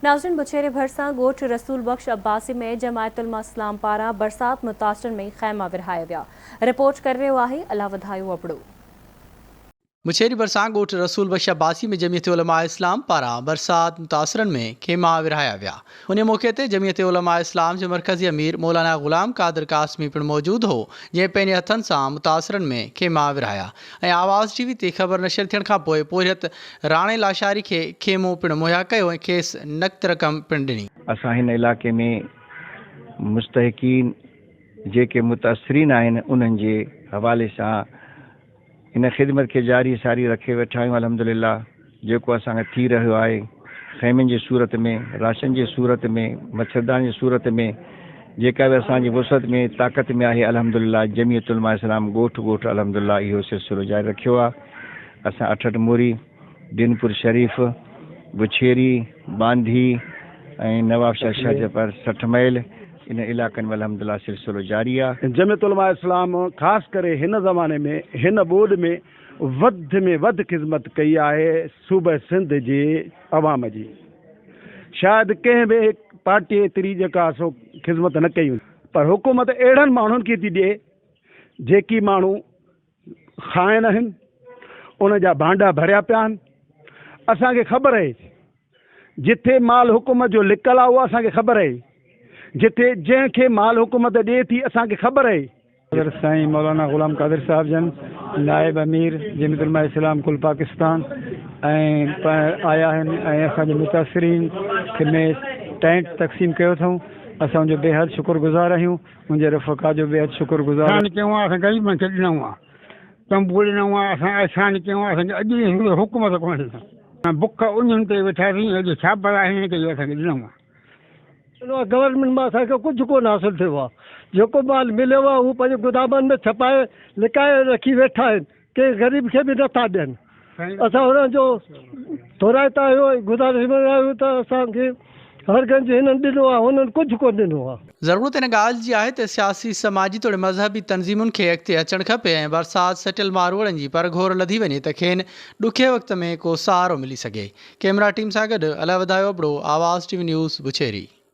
ناظرين بڇيري ڀرسان ڳوٺ رسول بخش عباسي ۾ جماعت علماء اسلام پاران برسات متاثرن ۾ خيما ورهايا ويا رپورٽ ڪري رهيو آهي الله وڌايو ابڙو. بڇيري ڀرسان ڳوٺ رسول بخش عباسي ۾ جمعيت علماء اسلام پاران برسات متاثرن ۾ خيما ورهايا ويا ان موقعي تي جمعيت علماء اسلام جو مرڪزي امير مولانا غلام قادر قاسمي پڻ موجود هو جنهن پنهنجي هٿن سان متاثرن ۾ خيما ورهايا ۽ آواز ٽي وي تي خبر نشر ٿيڻ کان پوء پورهيت راڻي لاشاري کي خيمو پڻ مهيا ڪيو ۽ کيس نقد رقم پڻ ڏني. اسان هن علائقي ۾ مستحقين جيڪي متاثرين آهن انهن جي حوالي سان هن خدمت کي جاري ساري رکي ويٺا آهيون الحمدلله جيڪو اسان کان ٿي رهيو آهي خيمن جي صورت ۾ راشن جي صورت ۾ مڇردان جي صورت ۾ جيڪا به اسان جي وسعت ۾ طاقت ۾ آهي الحمدلله جمعيت علماء اسلام ڳوٺ ڳوٺ الحمدلله اهو سلسلو جاري رکيو آهي اسان اٺ موري دينپور شريف بڇيري ٻانڌي ۽ نوابشاهه شهجپر 60 ميل ان علائقن ۾ الحمدلله سلسلو جاري آهي. جمعيت علماء اسلام خاص ڪري هن زماني ۾ هن ٻوڏ ۾ وڌ ۾ وڌ خدمت ڪئي آهي صوبه سنڌ جي عوام جي شايد ڪنهن به پارٽي ايتري جيڪا سو خدمت نه ڪئي هوندي پر حڪومت اهڙن ماڻهن کي ٿي ڏئي جيڪي ماڻهو خائن آهن ان جا ڀانڊا ڀريا پيا آهن اسان کي خبر آهي جتي مال حڪومت جو لڪل آهي اها اسان کي خبر آهي جتي جنهن کي مال حڪومت ڏئي ٿي اسان کي خبر آهي. حضرت سائين مولانا غلام قادر صاحب جن نائب امير جمعيت علماء اسلام ڪل پاڪستان ۽ آيا آهن ۽ اسان جي متاثرين کي ۾ ٽينٽ تقسيم ڪيو اٿئون اسان ان جو بيحد شڪر گذار آهيون ان جي رفقا جو بيحد شڪر گذار احسان ڪيون آ اسان غريبن کي ڏنائون آ تنبو ڏنائون آ اسان احسان ڪيون آ اسان کي اڄ ڏينهن هڪڙي حڪومت ڪونه ڏنو بک انهن تي ويٺاسين اڄ ڇا بلا هنن کي جو اسان کي ڏنائون آ. گورنمينٽ مان اسان کي ڪجهه ڪونه حاصل ٿيو آهي جيڪو مال مليو آهي اهو پنهنجي گدامن ۾ ڇپائي لڪائي رکي ويٺا آهن ڪنهن غريب کي به نٿا ڏين اسان انهن جو ٿورائتا آهيون ۽ گذارش ۾ آهيون ته اسان کي هر گنج هنن ڏنو آهي هنن ڪجهه ڪونه ڏنو آهي. ضرورت ان ڳالهه جي آهي ته سياسي، سماجي توڙي مذهبي تنظيمن کي اڳتي اچڻ کپي ۽ برسات سٽيل ماروئڙن جي پرگهور لڌي وڃي ته کين ڏکئي وقت ۾ ڪو سهارو ملي سگهي. ڪئميرا ٽيم سان گڏ الهه وڌايو ابڙو، آواز ٽي وي نيوز، بڇيري.